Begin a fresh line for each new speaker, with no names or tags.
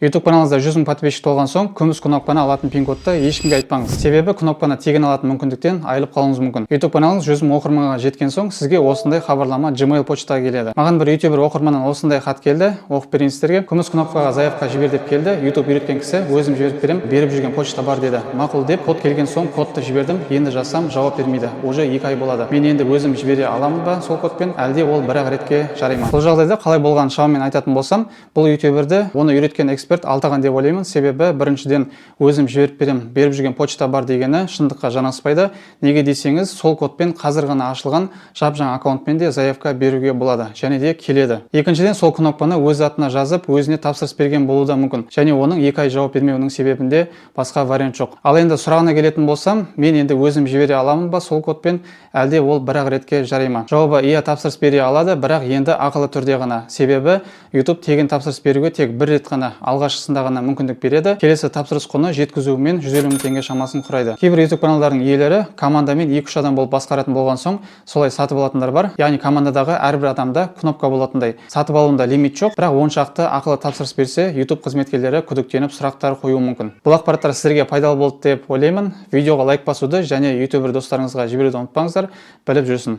YouTube каналыңызда 100 мың подписчик толған соң, күміс кнопканы алатын пин кодты ешкімге айтпаңыз, себебі кнопканы тегін алатын мүмкіндіктен айырылып қалуыңыз мүмкін. YouTube каналыңыз 100 мың оқырманға жеткен соң, сізге осындай хабарлама Gmail почтаға келеді. Маған бір ютубер оқырманнан осындай хат келді, оқып берейін сіздерге. «Күміс кнопкаға заявка жібер деп келді YouTube үйреткен кісі. Өзім жіберіп беремін, беріп жүрген почта бар деді. Мақұл деп, код келген соң кодты жібердім. Енді жазсам, жауап бермейді, уже 2 ай болады. Мен енді өзім жібере аламын ба сол кодпен, әлде ол бір ақ ретке жарай ма?» Бұл жағдайда қалай болғанын шамамен айтатын болсам, бұл ютуберді оны үйреткен эксперт алдаған деп ойлаймын. Себебі біріншіден, «өзім жіберіп беремін, беріп жүрген почта бар» дегені шындыққа жанаспайды. Неге десеңіз, сол кодпен қазір ғана ашылған жап жаңа аккаунтпен де заявка беруге болады және де келеді. Екіншіден, сол кнопканы өз атына жазып, өзіне тапсырыс берген болуы да мүмкін және оның 2 ай жауап бермеуінің себебінде басқа вариант жоқ. Ал енді сұрағына келетін болсам, мен енді өзім жібере аламын ба сол кодпен, әлде ол бір ақ ретке жарай ма? Жауабы: иә, тапсырыс бере алады, бірақ енді ақылы түрде ғана. Себебі YouTube тегін тапсырыс беруге тек бір рет қана, алғашқысында ғана мүмкіндік береді. Келесі тапсырыс құны жеткізуімен 150 мың теңге шамасын құрайды. Кейбір YouTube каналдардың иелері командамен екі үш адам болып басқаратын болған соң, солай сатып алатындар бар, яғни командадағы әрбір адамда кнопка болатындай. Сатып алуында лимит жоқ, бірақ 10 шақты ақылы тапсырыс берсе, YouTube қызметкерлері күдіктеніп, сұрақтар қоюы мүмкін. Бұл ақпараттар сіздерге пайдалы болды деп ойлаймын. Видеоға лайк басуды және ютубер достарыңызға жіберуді ұмытпаңыздар, біліп жүрсін.